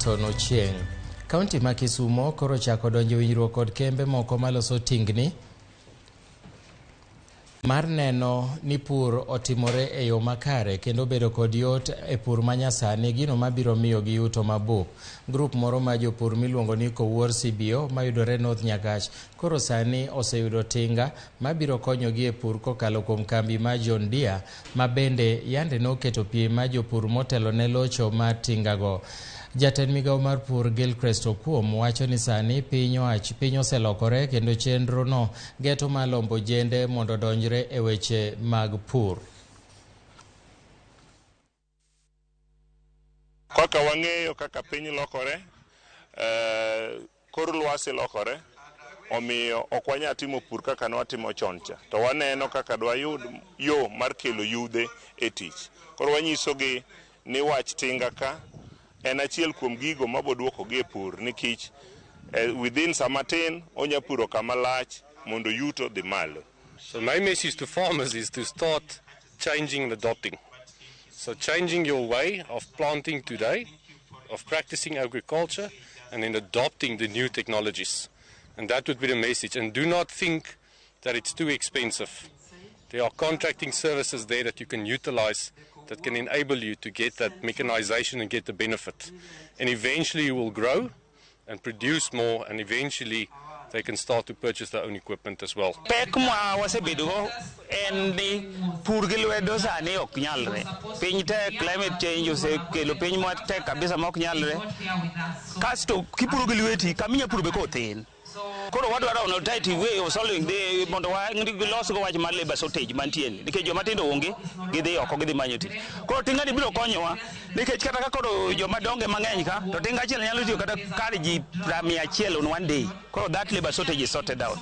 Milton Ochieng. Kaunti ma Kisumo koro chako donjo e winjruok kod kembe moko maloso tingni mar neno ni pur otimore e yo makare kendo bedo kod yot e pur manyasani, gino mabiro miyo gi yuto mabup. Grup moro mar jopur miluongo ni Kowuor CBO mayudore North Nyakach koro sani oseyudo tinga mabiro konyogi e pur kokalo kuom kambi mar John Deere ma bende yande noketo piem mar jopur motelo ne locho mar tingago. Jatend migawo mar pur Gilchrist Okuom wacho ni sani piny owach piny oselokore kendo chenro no geto mar lombo ojende mondo odonjre e weche mag pur. Kaka wang'eyo kaka piny lokore, kor lwasi lokore, omiyo ok wanyal timo pur kaka ne watimo chon cha. To waneno kaka dwayud yo mar kelo yudhe e tich. Koro wanyisogi ni wach tinga ka en achiel kuom gigo maboduokogi e pur nikech within sama tin onya puro kama lach mondo yuto dhi malo. So my message to farmers is to start changing and adopting. So changing your way of planting today, of practicing agriculture, and then adopting the new technologies. And that would be the message. And do not think that it's too expensive. There are contracting services there that you can utilize that can enable you to get that mechanization and get the benefit. And eventually you will grow and produce more, and eventually they can start to purchase their own equipment as well. Pek ma wasebedogo en ni pur gi lwedo sani ok nyalre. Piny tek, climate change osekelo piny matek kabisa ma ok nyalre. Kasto kipuro gi lweti, kaminya puro be kothin. Koro wadwaro an alternative way of solving the mondo walos go wach mar labor shortage mantie ni. Nikech joma tindo onge, gidhi oko gidhi manyo tich. Koro tinga ni biro konyowa nikech kata ka koro joma donge mang'eny ka, to tinga achiel nyalo tiyo kata kar ji 100 on one day. Koro that labor shortage is sorted out.